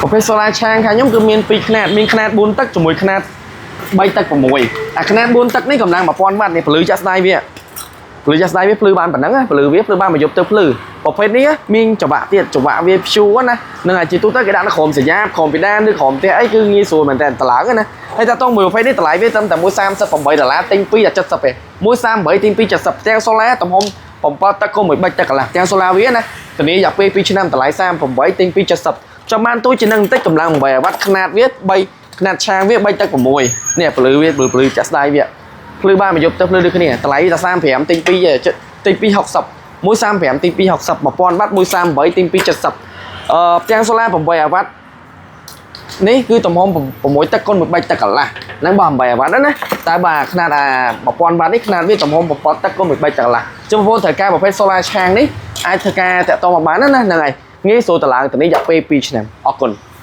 ប្រភេទ solar ឆាងខាងខ្ញុំគឺមាន2ខ្នាតមានខ្នាត4ទឹកជាមួយខ្នាត3ទឹក6អាខ្នាត4ទឹកនេះកម្លាំង1000វ៉ាត់នេះពលឺចាក់ស្ដាយវាពលឺចាក់ស្ដាយវាភ្លឺបានប៉ុណ្ណឹងណាពលឺវាភ្លឺបានមួយយប់ទៅភ្លឺប្រភេទនេះមានចង្វាក់ទៀតចង្វាក់វាព្យួរណានឹងអាចជាទូទៅគេដាក់នៅក្រោមសញ្ញាក្រោមពីដានឬក្រោមផ្ទះអីគឺងាយស្រួលមែនតើតម្លើងណាហើយតាតងមួយប្រភេទនេះតម្លៃវាត្រឹមតែ138ដុល្លារទិញ2ដល់70ទេ138ទិញ2 70ផ្ទាំង solar ទំហំ7ទឹកគុំមួយបិចទឹកកន្លះផ្ទាំង solar វាណាធានារយៈពេល2ឆ្នាំតម្លៃ38ទិញ2 70ចាំបានទូជានឹងបន្តិចកម្លាំង8វ៉ាត់ខ្នាតវា3ខ្នាតឆាងវា3ទឹក6នេះពលឺវាពលឺចាក់ស្ដាយវាភ្លឺបានមួយយប់ទៅភ្លឺដូចគ្នាតម្លៃតែ35ទិញ2ទិញ2 60 135ទិញ2 60 1000វ៉ាត់138ទិញ2 70អឺផ្ទាំង solar 8វ៉ាត់នេះគឺទំហំ6ទឹកគុណ1បិចទឹកកន្លះហ្នឹងបើ8វ៉ាត់ណាតែបើខ្នាតអា1000វ៉ាត់នេះខ្នាតវាទំហំ7ទឹកគុណ1បិចទឹកកន្លះចឹងបងប្អូនត្រូវការប្រភេទ solar ឆាងនេះអាចធ្វើការតាក់ទងមកបានណាហ្នឹងហើយងាយស្រួលតឡើងទៅនេះរយៈពេល2ឆ្នាំអរគុណ។